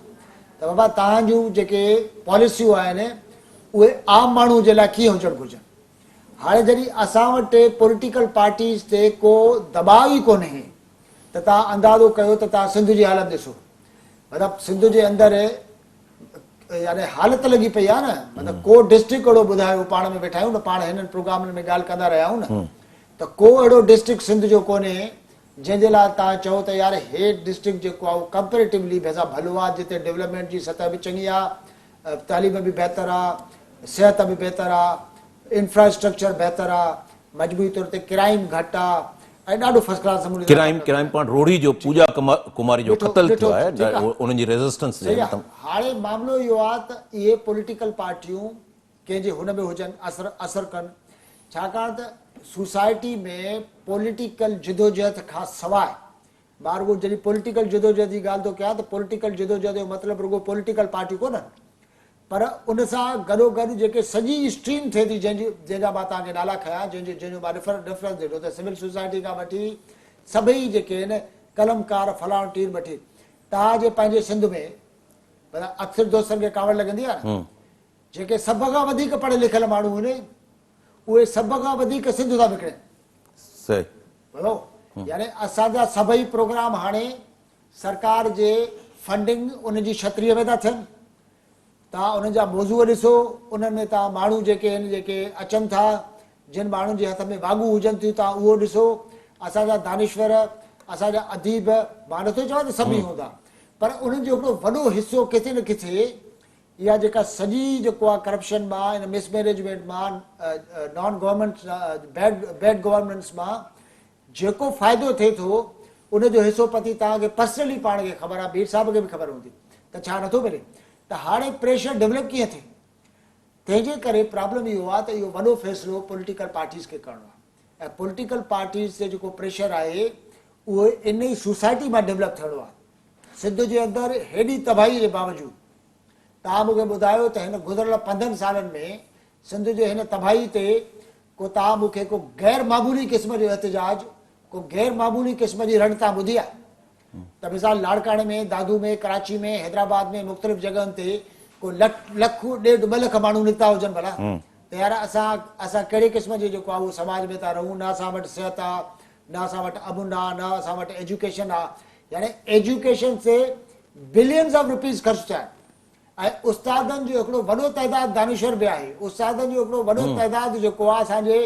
ته بابا توهان جون جيڪي پاليسيون آهن اهي عام ماڻهو جي لاء ڪيئن هجڻ گهرجن. هاڻي جڏهن اسان وٽ پوليٽيڪل پارٽيز تي ڪو دٻاء ئي ڪونهي ته توهان اندازو ڪيو ته توهان سنڌ جي حالت ڏسو مطلب سنڌ جي اندر يعني حالت لڳي پئي آهي نه مطلب ڪو ڊسٽرڪٽ اهڙو ٻڌايو پاڻ ۾ ويٺا آهيون نه پاڻ هنن پروگرامن ۾ ڳالهه ڪندا رهيا آهيون نه ته ڪو اهڙو ڊسٽرڪٽ سنڌ جو ڪونهي جنهن جي لاء توهان چئو ته يار هي ڊسٽرڪٽ جيڪو آهي اهو ڪمپيريٽولي ڀيسا ڀلو آهي جتي ڊولپمينٽ جي سطح به چڱي آهي تعليم به بهتر آهي صحت به بهتر آهي انفراسٽرڪچر بهتر آهي مجموعي طور تي ڪرائيم گهٽ آ ۽ ڏاڍو فرسٽ ڪلاس نموني سان ڪرائيم ڪرائيم پاڻ روهڙي جو پوڄا ڪماري جو قتل ٿيو آهي انهن جي ريزسٽنس جي هاڻي معاملو اهو آ ته اهي پوليٽيڪل پارٽيون ڪنهن جي هن ۾ هجن اثر اثر ڪن ڇاڪاڻ ته سوسائٽي ۾ پوليٽيڪل جدوجهد کان سواء مان رڳو جڏهن پوليٽيڪل جدوجهد جي ڳالهه ٿو ڪيان ته پوليٽيڪل جدوجهد جو مطلب رڳو پوليٽيڪل پارٽيون ڪونهن پر ان سان گڏوگڏ جيڪي سڄي اسٽريم ٿئي ٿي جنهن جي جنهن جا مان توهان کي نالا کنيا جنهن جو جنهن جو مان ريفر ريفرنس ڏنو ته سول سوسائٽي کان وٺي سڀئي جيڪي آهن قلمڪار فلاڻو ٽير وٺي توهان جي پنهنجي سنڌ ۾ پر اڪثر دوستن کي ڪاوڙ لڳندي آهي نه جيڪي سڀ کان وڌيڪ پڙهيل لکيل ماڻهو آهن. اهي سڀ کان وڌيڪ سنڌ ٿا وڪڻين. صحيح. ٻڌو يعني اسان جا سڀئي پروگرام هاڻي سرڪار جي فنڊنگ ان جي ڇتريء ۾ ٿا ٿين. توهان انهن جا موضوع ڏسو، انهن ۾ توهان ماڻهو جيڪي آهن جيڪي اچن ٿا، جن ماڻهن جي هٿ ۾ واڳون هجن ٿيون توهان اهو ڏسو. اسان جا دانشور، اسان جا اديب، مان نٿو چوان ته سڀ ئي هوندا پر انهن جو هڪڙو وڏو حصو ڪٿي نه ڪٿي اها جيڪا سڄي جيڪو آهي ڪرپشن مان ان مس مينيجمينٽ مان non government bad bad governance مان جيڪو فائدو ٿئي ٿو ان جو حصو پتي توهان کي پرسنلي پاڻ کي خبر آهي مير صاحب کي به خبر هوندي ته ڇا نٿو ملي ته هاڻي پريشر ڊولپ ڪيئن ٿئي تنهن جي ڪري پرابلم اهو آهي ته اهو وڏو فيصلو پوليٽيڪل پارٽيز کي ڪرڻو آهي ۽ پوليٽيڪل پارٽيز تي جيڪو پريشر آهي اهو ان ئي سوسائٽي مان ڊولپ ٿيڻو آهي سنڌ جي اندر هيڏي تباهي جي باوجود توهان مون کي ٻڌايو ته هن گذريل 15 سالن ۾ سنڌ جي هن تباهي تي ڪو توهان مون کي ڪو غير معمولي قسم جو احتجاج، ڪو غير معمولي قسم جي رڙ توهان ٻڌي آهي؟ ته مثال لاڙڪاڻي ۾، دادو ۾، ڪراچي ۾، حيدرآباد ۾ مختلف جڳهن تي ڪو لک، لک، ڏيڍ، ٻه لک ماڻهو نڪتا هجن ڀلا ته يار اسان اسان ڪهڙي قسم جي جيڪو آهي اهو سماج ۾ ٿا رهون، نه اسان وٽ صحت آ، نه اسان وٽ امن آ، نه اسان وٽ ايجوڪيشن آ، يعني ايجوڪيشن تي بلينز آف روپيز خرچ ٿيا آهن. ۽ استادن جو هڪڙو وڏو تعداد دانشور به آهي استادن جو هڪڙو وڏو تعداد جيڪو آهي اسان جي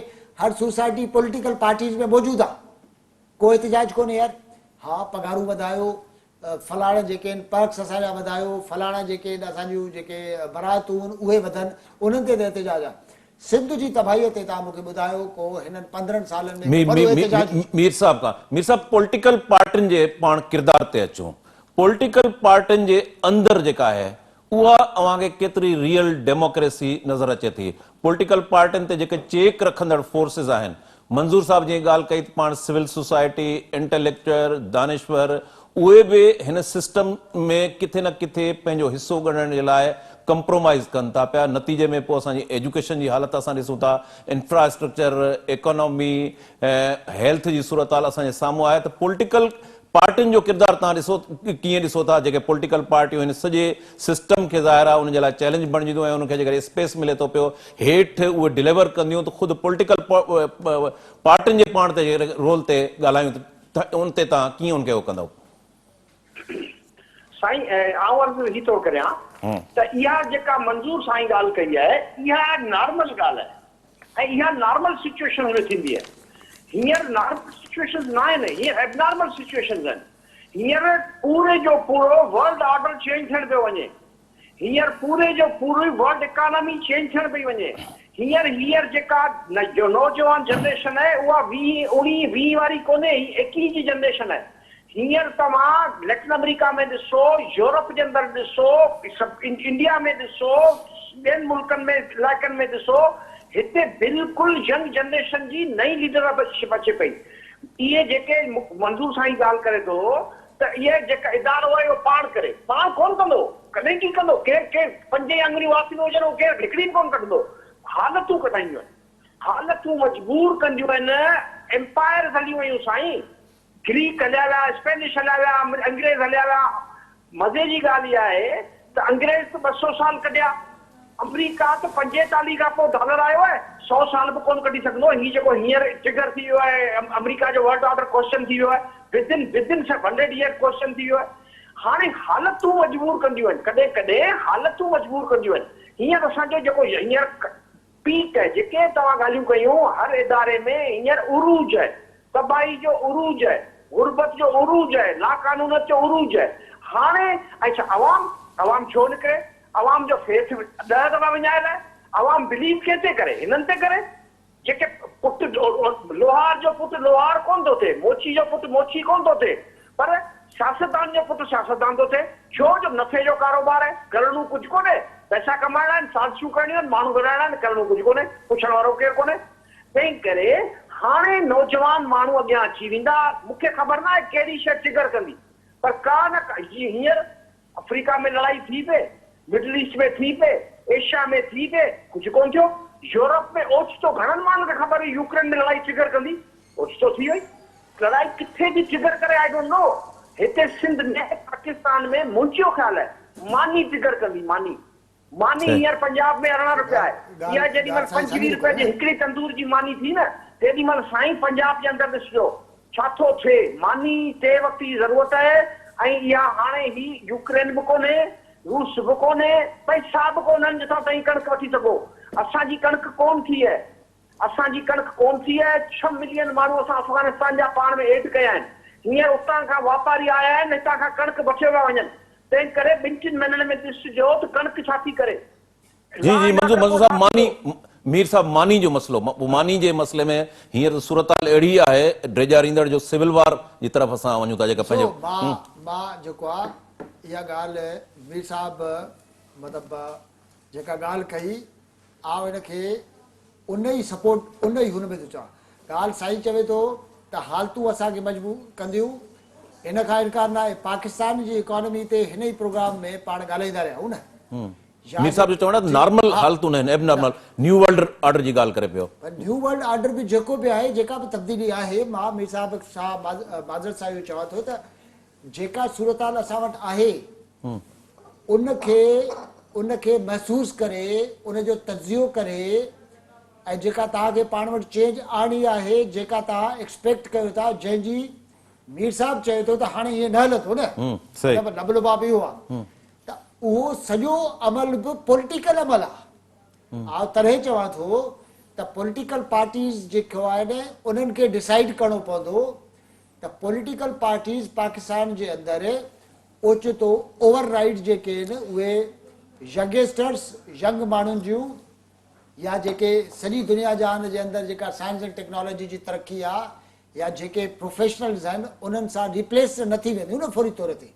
هر سوسائٽي پوليٽيڪل پارٽيز ۾ موجود آهي ڪو احتجاج ڪونهي يار ها پگهارون وڌايو فلاڻا جيڪي آهن پرڪس اسان جا وڌايو فلاڻا جيڪي آهن اسان جون جيڪي مراعتون آهن اهي وڌن انهن تي ته احتجاج آهي سنڌ جي تباهي تي توهان مون کي ٻڌايو ڪو هنن 15 سالن ۾ ڪو وڏو احتجاج مير صاحب کان مير صاحب پوليٽيڪل پارٽين جي پاڻ ڪردار تي اچون پوليٽيڪل پارٽين جي اندر جيڪا آهي اها اوهان کي ڪيتري ريئل ڊيموڪريسي نظر اچي ٿي؟ پوليٽيڪل پارٽين تي جيڪي چيڪ رکندڙ فورسز آهن، منظور صاحب جيئن ڳالهه ڪئي ته پاڻ سول سوسائٽي، انٽيليڪچوئر، دانشور اهي به هن سسٽم ۾ ڪٿي نه ڪٿي پنهنجو حصو ڳڻڻ جي لاء ڪمپرومائيز ڪن ٿا پيا، نتيجي ۾ پوء اسان جي ايجوڪيشن جي حالت اسان ڏسون ٿا، انفراسٽرڪچر، ايڪانامي، هيلٿ جي صورتحال اسان جي سامهون آهي ته پوليٽيڪل پارٽين جو ڪردار توهان ڏسو ڪيئن ڏسو ٿا جيڪي پوليٽيڪل پارٽيون هن سڄي سسٽم کي ظاهر آهي انهن جي لاء چئلينج بڻجنديون ۽ انهن کي جيڪڏهن اسپيس ملي ٿو پيو هيٺ اهي ڊليور ڪنديون ته خود پوليٽيڪل پارٽين جي پاڻ تي جيڪڏهن رول تي ڳالهايون ته ان تي توهان ڪيئن ان کي اهو ڪندؤ؟ سائين آئون عرض هي ٿو ڪريان ته اها جيڪا منظور سائين ڳالهه ڪئي آهي اها نارمل ڳالهه آهي ۽ اها نارمل سچوئيشنز ۾ ٿيندي آهي. هينئر نارمل سچوئيشنز نه آهن، هينئر ايبنارمل سچوئيشنز آهن. هينئر پوري جو پورو ورلڊ آرڊر چينج ٿيڻ پيو وڃي. هينئر پوري جو پوري ورلڊ اڪانامي چينج ٿيڻ پئي وڃي. هينئر هينئر جيڪا نوجوان جنريشن آهي اها ويهين، اوڻيهين، ويهين واري ڪونهي، هي ايڪيهين جي جنريشن آهي. هينئر توهان ليٽن آمريڪا ۾ ڏسو، يورپ جي اندر ڏسو، انڊيا ۾ ڏسو، ٻين ملڪن ۾ علائقن ۾ ڏسو، هتي بلڪل ينگ جنريشن جي نئين ليڊرشپ اچي پئي. اهي جيڪي منظور سائين ڳالهه ڪري ٿو ته اهي جيڪا ادارو آهي اهو پاڻ ڪري، پاڻ ڪونه ڪندو، ڪڏهن ڪي ڪندو، ڪير ڪير پنج ئي آڱريون وات ۾ هجن اهو ڪير هڪڙي به ڪونه ڪڍندو، حالتون ڪڍائينديون آهن، حالتون مجبور ڪنديون آهن، ايمپائرز هليون ويون سائين. گريڪ هليا ويا، اسپينش هليا ويا، انگريز هليا ويا. مزي جي ڳالهه اها آهي ته انگريز ته 200 سال ڪڍيا، آمريڪا ته 45 کان پوء ڊالر آيو آهي، سئو سال به ڪونه ڪڍي سگهندو. هي جيڪو هينئر ٽرگر ٿي ويو آهي، آمريڪا جو ورلڊ آرڊر ڪوئسچن ٿي ويو آهي، ودن ودن هنڊريڊ ايئر ڪوئسچن ٿي ويو آهي. هاڻي حالتون مجبور ڪنديون آهن، ڪڏهن ڪڏهن حالتون مجبور ڪنديون آهن. هينئر اسان جو جيڪو هينئر پيڪ آهي، جيڪي توهان ڳالهيون ڪيون، هر اداري ۾ هينئر عروج آهي، تباهي جو عروج آهي، غربت جو عروج آهي، لاقانونيت جو عروج آهي. هاڻي ۽ ڇا عوام، عوام ڇو نڪري؟ عوام جو فيٿ ڏهه دفعا وڃايل آهي، عوام بليو ڪنهن تي ڪري؟ هنن تي ڪري؟ جيڪي پٽ لوهار جو پٽ لوهار ڪونه ٿو ٿئي، موچي جو پٽ موچي ڪونه ٿو ٿئي، پر سياستدان جو پٽ سياستدان ٿو ٿئي، ڇو جو نفعي جو ڪاروبار آهي، ڪرڻو ڪجهه ڪونهي، پئسا ڪمائڻا آهن، سازشون ڪرڻيون آهن، ماڻهو ورهائڻا آهن، ڪرڻو ڪجهه ڪونهي، پڇڻ وارو به ڪير ڪونهي. تنهن ڪري هاڻي نوجوان ماڻهو اڳيان اچي ويندا، مون کي خبر ناهي ڪهڙي شيء ٽرگر ڪندي، پر ڪا نه ڪا جيئن هينئر آفريڪا ۾ لڙائي ٿي پئي، مڊل ايسٽ ۾ ٿي پئي، ايشيا ۾ ٿي پئي، ڪجهه ڪونه ٿيو. يورپ ۾ اوچتو گهڻن ماڻهن کي خبر هئي يوڪرين ۾ لڙائي ٽرگر ڪندي، اوچتو ٿي وئي. لڙائي ڪٿي ٿي ٽرگر ڪري I don't know. هتي سنڌ ۾ پاڪستان ۾ منهنجو خيال آهي ماني ٽرگر ڪندي ماني. ماني هينئر پنجاب ۾ 18 رپيا آهي. اها جيڏي مهل 25 رپئي جي هڪڙي تندور جي ماني ٿي نه، تيڏي مهل سائين پنجاب جي اندر ڏسجو ڇا ٿو ٿئي. ماني ٽي وقت جي ضرورت آهي ۽ اها هاڻي هي يوڪرين به ڪونهي، روس به ڪونهي، پئسا به ڪونهن جتان توهين ڪڻڪ وٺي سگهو. اسان جي ڪڻڪ ڪونه ٿي آهي. اسان جي ڪڻڪ ڪونه ٿي آهي. ڇهه ملين ماڻهو اسان افغانستان جا پاڻ ۾ ايڊ ڪيا آهن. هينئر اتان کان واپاري آيا آهن، هتان کان ڪڻڪ وٺيو پيا وڃن. تنهن ڪري ٻن ٽن مهينن ۾ ڏسجو ته ڪڻڪ ڇا ٿي ڪري. جي جي منظور منظور صاحب ماني مير صاحب ماني جو مسئلو ماني جي مسئلي ۾ هينئر ته صورتحال اهڙي آهي ڊيڄاريندڙ جو سول وار جي طرف اسان وڃون ٿا جيڪا پنهنجي مان مان جيڪو آ اها ڳالهه مير صاحب مطلب جيڪا ڳالهه ڪئي آء ان کي ان ئي سپورٽ ان ئي هن ۾ ٿو چوان. ڳالهه سائين چوي ٿو ته حالتون اسان کي مجبور ڪنديون ان کان انڪار ناهي. پاڪستان جي اڪانومي تي هن ئي پروگرام ۾ پاڻ ڳالهائيندا رهيا آهيون نه. مير صاحب جو چوڻ آهي ته نارمل حالتون ناهن ايبنارمل نيو ورلڊ آرڊر جي ڳالهه ڪري پيو. پر نيو ورلڊ آرڊر به جيڪو به آهي جيڪا به تبديلي آهي مان مير صاحب سان معذرت سان اهو چوان ٿو ته جيڪا صورتحال اسان وٽ آهي ان کي ان کي محسوس ڪري ان جو تجزيو ڪري ۽ جيڪا توهان کي پاڻ وٽ چينج آڻڻي آهي جيڪا توهان ايڪسپيڪٽ ڪيو ٿا جنهن جي مير صاحب چئي ٿو ته هاڻي ائين نه هلندو نه مطلب لب لباب اهو آهي ته اهو سڄو عمل به پوليٽيڪل عمل آهي آء تڏهن چوان ٿو ته پوليٽيڪل پارٽيز جيڪو آهن انهن کي ڊسائيڊ ڪرڻو پوندو ته پوليٽيڪل پارٽيز پاڪستان جي اندر اوچتو اوور رائيڊ جيڪي آهن اهي ينگسٽرس ينگ ماڻهن جون يا جيڪي سڄي دنيا جهان جي اندر جيڪا سائنس ۽ ٽيڪنالاجي جي ترقي آ يا جيڪي پروفيشنلز آهن انهن سان ريپليس نه ٿي وينديون نه فوري طور تي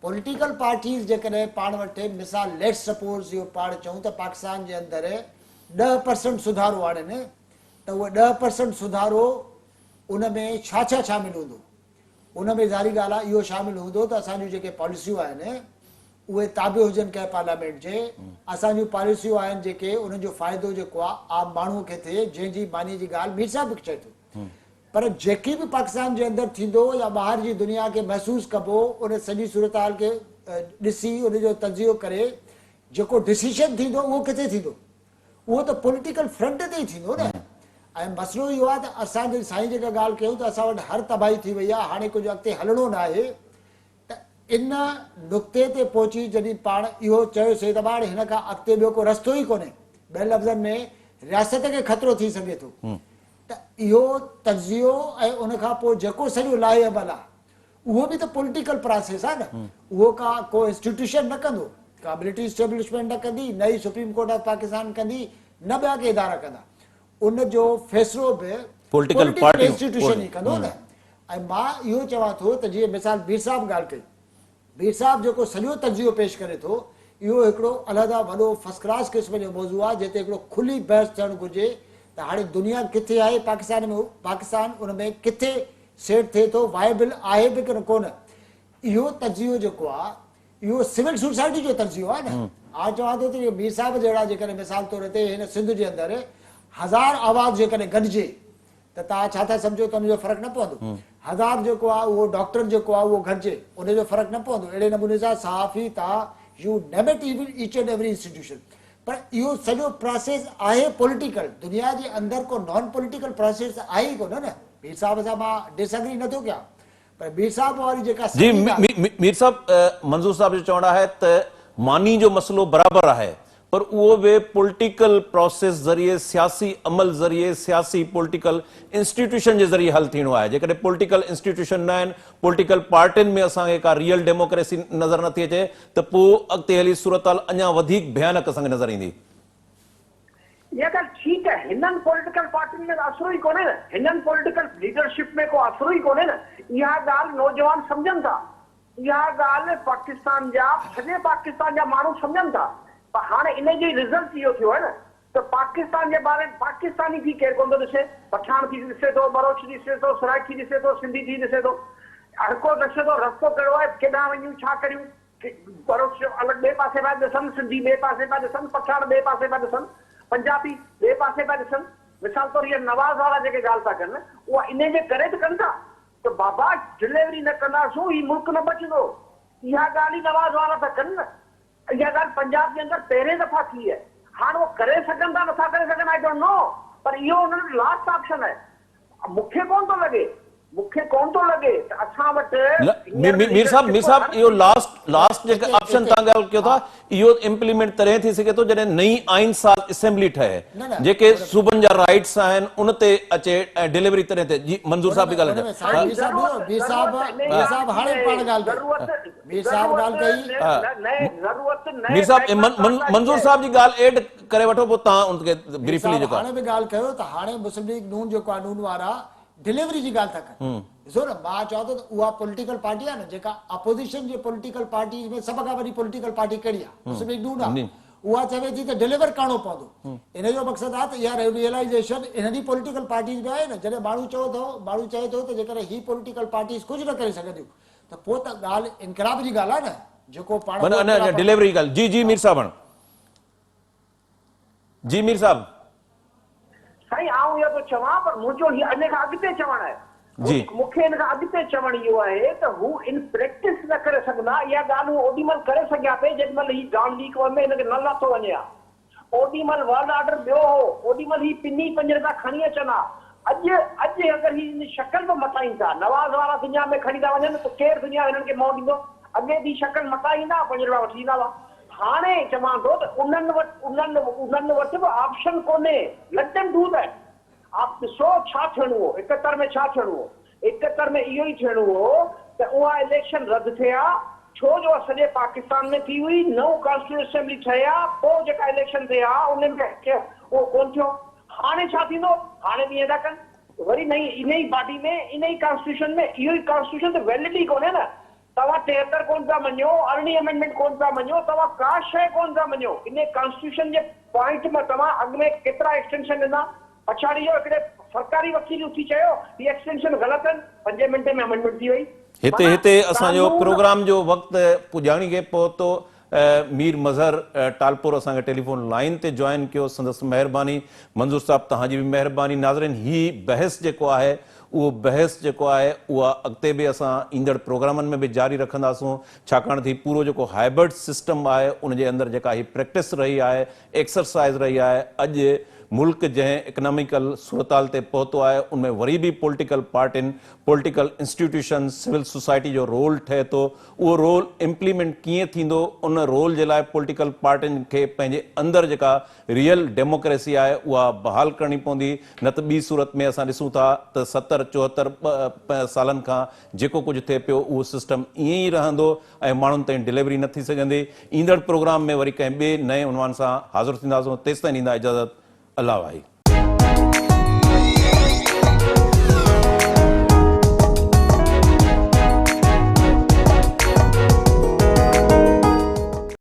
پوليٽيڪل پارٽيز جيڪڏهن پاڻ وٽ مثال ليٽس سپوز اهو پاڻ چئون ته پاڪستان جي اندر 10% سڌارو آڻين ته اهو 10% سڌارو ان ۾ ڇا ڇا شامل هوندو؟ ان ۾ ظاهري ڳالهه آهي اهو شامل هوندو ته اسان جون جيڪي پاليسيون آهن اهي تابع هجن ڪنهن پارليامينٽ جي، اسان جون پاليسيون آهن جيڪي انهن جو فائدو جيڪو آهي عام ماڻهو کي ٿئي جنهن جي ماني جي ڳالهه مير صاحب به چئي ٿو پر جيڪي به پاڪستان جي اندر ٿيندو يا ٻاهر جي دنيا کي محسوس ڪبو ان سڄي صورتحال کي ڏسي ان جو تجزيو ڪري جيڪو ڊسيشن ٿيندو اهو ڪٿي ٿيندو؟ اهو ته پوليٽيڪل فرنٽ تي ئي ٿيندو نه ۽ مسئلو اهو آهي ته اسان جي سائين جيڪا ڳالهه ڪيون ته اسان وٽ هر تباهي ٿي وئي آهي هاڻي ڪجهه اڳتي هلڻو ناهي ته ان نقطي تي پهچي جڏهن پاڻ اهو چيوسي ته هاڻي هن کان اڳتي ٻيو ڪو رستو ئي ڪونهي ٻين لفظن ۾ رياست کي خطرو ٿي سگهي ٿو ته اهو تجزيو ۽ ان کان پوء جيڪو سڄو لاهي عمل آهي اهو به ته پوليٽيڪل پراسيس آهي نه اهو ڪا ڪو انسٽيٽيوشن نه ڪندو ڪا ملٽري اسٽيبلشمينٽ نه ڪندي نه ئي سپريم ڪورٽ آف پاڪستان ڪندي نه ٻيا ڪي ادارا ڪندا ان جو فيصلو به پوليٽيڪل انسٽيٽيوشن ئي ڪندو نه ۽ مان اهو چوان ٿو ته جيئن مثال مير صاحب ڳالهه ڪئي مير صاحب جيڪو سڄو تجزيو پيش ڪري ٿو، اهو هڪڙو علحده وڏو فرسٽ ڪلاس قسم جو موضوع آهي، جنهن تي هڪڙو کلي بحث ٿيڻ گهرجي ته هاڻي دنيا ڪٿي آهي، پاڪستان ۾ پاڪستان ان ۾ ڪٿي سيٽ ٿئي ٿو، وائبل آهي به ڪين ڪونه. اهو تجزيو جيڪو آهي، اهو سول سوسائٽي جو تجزيو آهي نه. آء چوان ٿو ته مير صاحب جهڙا جيڪڏهن مثال طور تي هن سنڌ جي اندر هزار آواز جيڪڏهن گڏجي ته توهان ڇا ٿا سمجهو ته ان جو فرق نه پوندو؟ هزار جيڪو آهي اهو ڊاڪٽر جيڪو آهي اهو گهٽجي ان جو فرق نه پوندو اهڙي نموني سان صحافي توهان you name it each and every institution پر اهو سڄو پراسيس آهي پوليٽيڪل دنيا جي اندر ڪو نان پوليٽيڪل پراسيس ته آهي ئي ڪونه نه مير صاحب سان مان ڊس اگري نه ٿو ڪيان پر مير صاحب واري جيڪا جي مير صاحب منظور صاحب جو چوڻ آهي ته ماني جو مسئلو برابر آهي پر اهو به پوليٽيڪل پراسيس ذريعي سياسي عمل ذريعي سياسي پوليٽيڪل انسٽيٽيوشن جي ذريعي حل ٿيڻو آهي جيڪڏهن پوليٽيڪل انسٽيٽيوشن نه آهن پوليٽيڪل پارٽين ۾ اسان کي ڪا ريئل ڊيموڪريسي نظر نٿي اچي ته پوء اڳتي هلي صورتحال اڃا وڌيڪ ڀيانڪ اسان کي نظر ايندي. اها ڳالهه ٺيڪ آهي هنن پوليٽيڪل پارٽين ۾ ته اثر ئي ڪونهي نه هنن پوليٽيڪل ليڊرشپ ۾ ڪو اثر ئي ڪونهي نه اها ڳالهه نوجوان سمجهن ٿا اها ڳالهه پاڪستان جا سڄي پاڪستان جا ماڻهو سمجهن ٿا پر هاڻي ان جو ئي رزلٽ اهو ٿيو آهي نه ته پاڪستان جي باري ۾ پاڪستاني ٿي ڪير ڪونه ٿو ڏسي، پٺاڻ ٿي ڏسي ٿو، ٻروچ ڏسي ٿو، سرائيڪي ڏسي ٿو، سنڌي ٿي ڏسي ٿو، هر ڪو ڏسي ٿو رستو ڪهڙو آهي، ڪيڏانهن وڃون، ڇا ڪريون، ٻروچ الڳ ٻئي پاسي پيا ڏسن، سنڌي ٻئي پاسي پيا ڏسن، پٺاڻ ٻئي پاسي پيا ڏسن، پنجابي ٻئي پاسي پيا ڏسن، مثال طور اهي نواز وارا جيڪي ڳالهه ٿا ڪن اها انهي جي ڪري ته ڪن ٿا ته بابا ڊليوري نه ڪنداسون هي ملڪ نه بچندو اها ڳالهه ئي نواز وارا ٿا ڪن نه. اها ڳالهه پنجاب جي اندر پهرين دفعا ٿي آهي. هاڻ اهو ڪري سگهن ٿا نٿا ڪري سگهن I don't know پر اهو انهن وٽ لاسٽ آپشن آهي. مون کي ڪونه ٿو لڳي مون کي ڪونه ٿو لڳي ته اسان وٽ هينئر مير صاحب مير ليڊرشپ صاحب هر اهو لاسٽ لاسٽ جيڪا هتي آپشن هتي توهان ڳالهه ڪيو ٿا ها اهو امپليمينٽ تڏهن ٿي سگهي ٿو جڏهن نئين آئين ساز اسيمبلي ٺهي نه نه جيڪي ان صوبن جا رائيٽس آهن ان تي اچي ۽ ڊليوري تڏهن ٿئي جي منظور ان صاحب ۾ به ان ڳالهائين ۾ ٿا سائين ها مير صاحب ضرورت مير صاحب ضرورت انهي مير ڳالهه صاحب جي هاڻي آهي پاڻ ڳالهه ڪئي ضرورت مير صاحب ضرورت ڳالهه ڪئي ها نه نه ضرورت نئين مير صاحب ميگنا ڪارٽا جي منظور آهي. صاحب جي ڳالهه ايڊ ڪري وٺو پوء توهان ان کي مير بريفلي صاحب جيڪو هاڻي به ڳالهه ڪيو ته هاڻي مسلم ليگ نون جيڪو آهي نون وارا ڊليوري جي ڳالهه ٿا ڪن ڏسو نه مان چوان ٿو ته اها پوليٽيڪل پارٽي آهي نه جيڪا اپوزيشن جي پوليٽيڪل پارٽي ۾ سڀ کان وڏي پوليٽيڪل پارٽي ڪهڙي آهي مسلم ليگ نون آهي اها چوي ٿي ته ڊليور ڪرڻو پوندو ان جو مقصد آهي ته اها ريئلائيزيشن انهن ئي پوليٽيڪل پارٽيز ۾ آهي نه جڏهن ماڻهو چئو ٿو ماڻهو چئي ٿو ته جيڪڏهن هي پوليٽيڪل پارٽيز ڪجهه نه ڪري سگهنديون ته پوء ته ڳالهه انقلاب جي ڳالهه آهي نه جيڪو پاڻ معنيٰ ڊليوري جي ڳالهه جي جي مير صاحب هاڻ جي مير صاحب. سائين آئون اهو ٿو چوان پر منهنجو هي ان کان اڳتي چوڻ آهي. جي. مون کي ان کان اڳتي چوڻ اهو آهي ته هو ان پريڪٽس نه ڪري سگهندا اها ڳالهه هو اوڏي مهل ڪري سگهيا پئي جيڏي مهل هي ڊان ليڪ ۾ هن کي نه لاٿو وڃي ها. اوڏي مهل ورلڊ آرڊر ٻيو هو اوڏي مهل هي پني پڃري تان کڻي اچن ها. اڄ اڄ اگر هي ان شڪل به مٽائين ٿا نواز وارا دنيا ۾ کڻي ٿا وڃن ته ڪير دنيا هنن کي منهن ڏيندو. اڳي به شڪل مٽائي ايندا هئا پڃري وٺي ايندا هئا. هاڻي چوان ٿو ته انهن وٽ انهن انهن وٽ به آپشن ڪونهي ليٽ ديم do that آپ ڏسو ڇا ٿيڻو هو 71 ۾ ڇا ٿيڻو هو 71 ۾ اهو ئي ٿيڻو هو ته اها اليڪشن رد ٿئي ها ڇو جو اها سڄي پاڪستان ۾ ٿي هئي نئون ڪانسٽيٽيوئنٽ اسيمبلي ٺهي ها پوء جيڪا اليڪشن ٿئي ها ان ۾ اهو ڪونه ٿيو هاڻي ڇا ٿيندو هاڻي به ائين ٿا ڪن وري نئين انهي باڊي ۾ انهي ڪانسٽيٽيوشن ۾ اهو ئي ڪانسٽيٽيوشن ته ويلڊ ئي ڪونهي نه توهان 73 ڪونه پيا مڃيو، ارڙهين امينڊمينٽ ڪونه پيا مڃيو، توهان ڪا شيء ڪونه پيا مڃيو. انهيء ڪانسٽيٽيوشن جي پوائنٽ مان توهان اڳ ۾ ڪيترا ايڪسٽينشن ڏنا؟ پڇاڙي جو هڪڙي سرڪاري وڪيل اٿي چيو، هي ايڪسٽينشن غلط آهن، پنجين منٽي ۾ امينڊمينٽ ٿي وئي. هتي معنيٰ هتي اسان جو قانون. پروگرام جو وقت پڄاڻي کي پهتو. مير مظهر ٽالپور اسان کي ٽيليفون لائين تي جوائن ڪيو سندس مهرباني. منظور صاحب توهان جي به مهرباني. ناظرين هي بحث جيڪو آهي اهو بحث جيڪو آهي اها اڳتي به اسان ايندڙ پروگرامن ۾ به جاري رکنداسون ڇاڪاڻ ته هي پورو جيڪو هائبرڊ سسٽم آهي ان جي اندر جيڪا هي پريڪٽس رهي آهي ايڪسرسائز رهي آهي اڄ ملڪ جنهن اڪناميڪل صورتحال تي پهتو آهي ان ۾ وري به پوليٽيڪل پارٽين پوليٽيڪل انسٽيٽيوشنز سول سوسائٽي جو رول ٺهي ٿو اهو رول امپليمينٽ ڪيئن ٿيندو ان رول جي لاء پوليٽيڪل پارٽين کي پنهنجي اندر جيڪا ريئل ڊيموڪريسي آهي اها بحال ڪرڻي پوندي نه ته ٻي صورت ۾ اسان ڏسون ٿا ته 70 74 سالن کان جيڪو ڪجهه ٿئي پيو اهو سسٽم ائين ئي رهندو ۽ ماڻهن تائين ڊليوري نه ٿي سگهندي. ايندڙ پروگرام ۾ وري ڪنهن ٻئي نئين عنوان سان حاضر ٿينداسون تيستائين ڏيندا اجازت الله واهي.